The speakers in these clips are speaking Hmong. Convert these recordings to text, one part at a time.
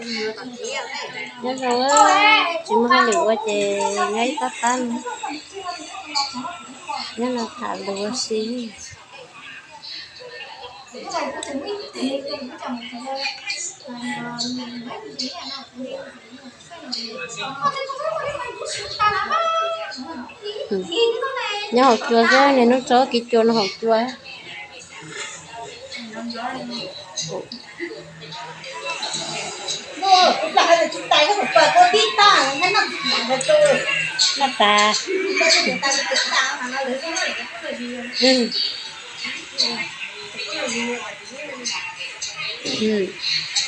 Nyob zoo, tsis muaj hauj lwm ua ces nyob ib tab tab no, nyob no tham lus ua si. Nyob hauv cua xwb, niaj hnub tso kiv cua no hauv cua. Noj tas.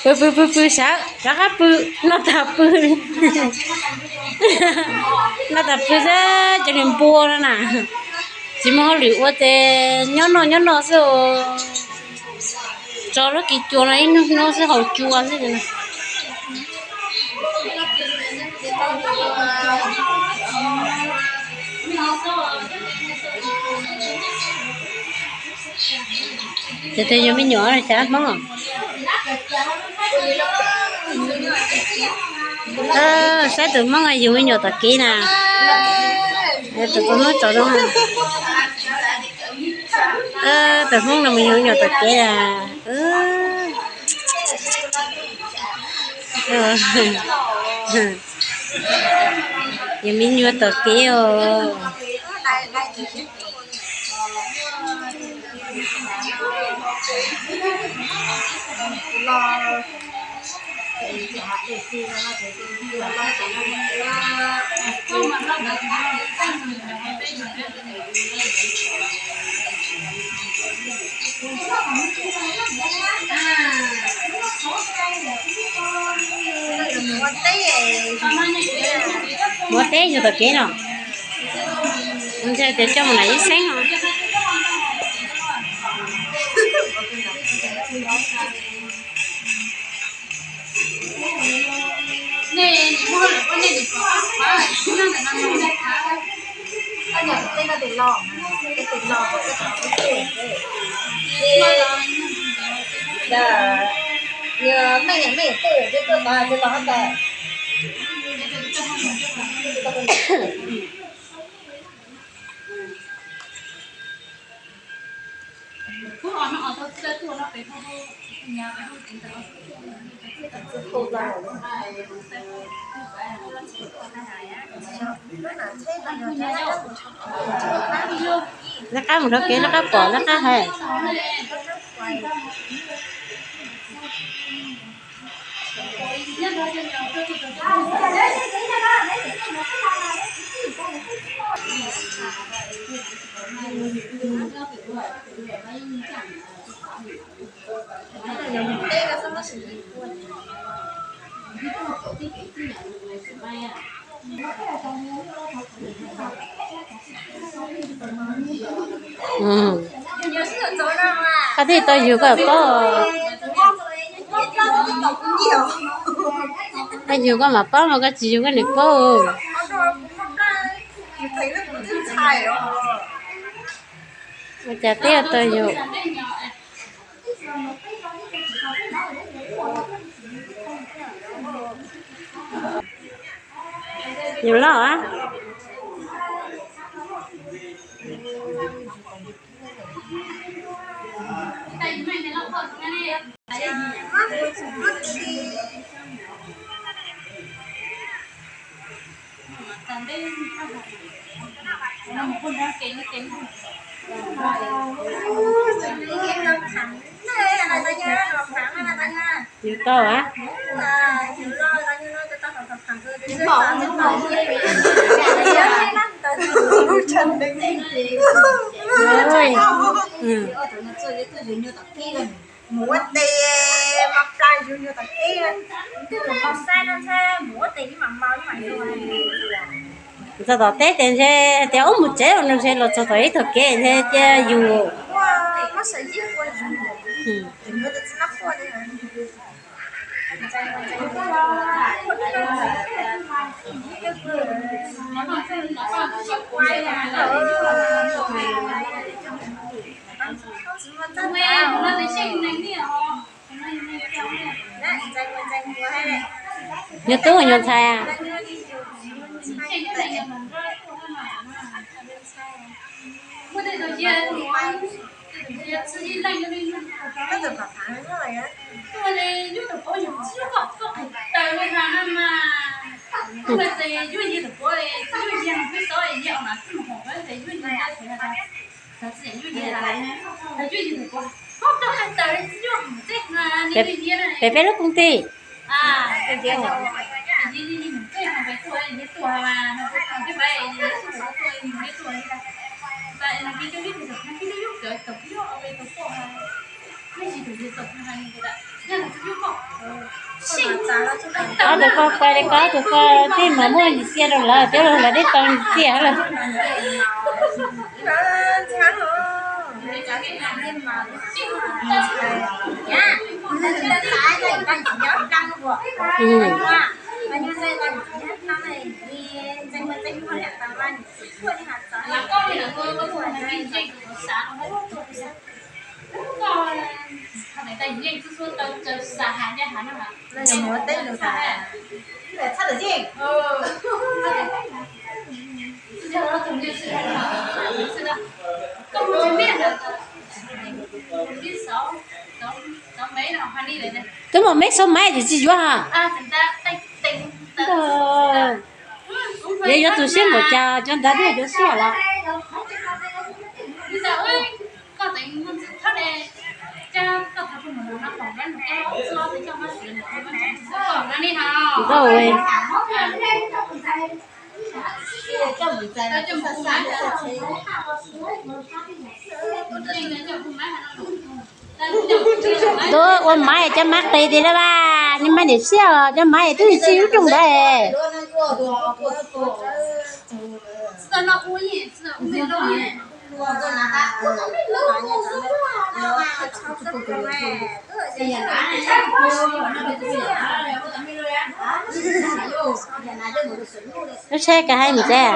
Pw pw pw pw sawv rov qab pw, noj tas pw. Noj tas pw xwb cov niag npua no na. Tsis muaj hauj lwm ua ces nyob noj nyob noj xwb. Tso lub kiv cua no ib hnub hnub xwb haus cua xwb. Ces tus yug me nyuam xyov Hmoob. Saib tus Hmoob yug me nyuam tom kev na. Tus Hmoob tsom zoo. Tus Hmoob no mus yug me nyuam tom kev na. Yug me nyuam tom kev os. Ua teb yug tom kev no. Ntshai tias coj mus nram ib xeeb os. Laj qab mus dhau kev, laj qab pom, laj qab hais. Koj thiaj tau yug koj paub. Koj yug koj mam paub mas koj tsis yug koj niam paub. Ua cas twb tau yug. Yus loj a. Yus tau a. Mus ua tes mas pla yus nyuag tom teb, twb mus saib no ntag, mus ua tes ib mam mus ib mam yug. Txog tom teb ces ntshe tias ub mus tsev los ntshe los txog tom ib tog kev ntshe cia yus. Nyuag tub nyuag ntxhais a? Peb, peb lub koom tij. Ob tug ko pais li ko, ob tug ko twb mas muaj ntsis txiaj rau lawv, twb los lawv twb tau ntsis txiaj lawm. Twb muaj meb xauv maiv ces tsis yuav ha. Yuav yuav tus siab npaum cas cov ntawd thiaj yuav siab los. Ntau. Tuaj ua maiv cov maiv qis tiag lauj, cov maiv niam siab os, cov maiv twb tsis ub rooj ntawd. Lub tsheb kav hais mus tsev.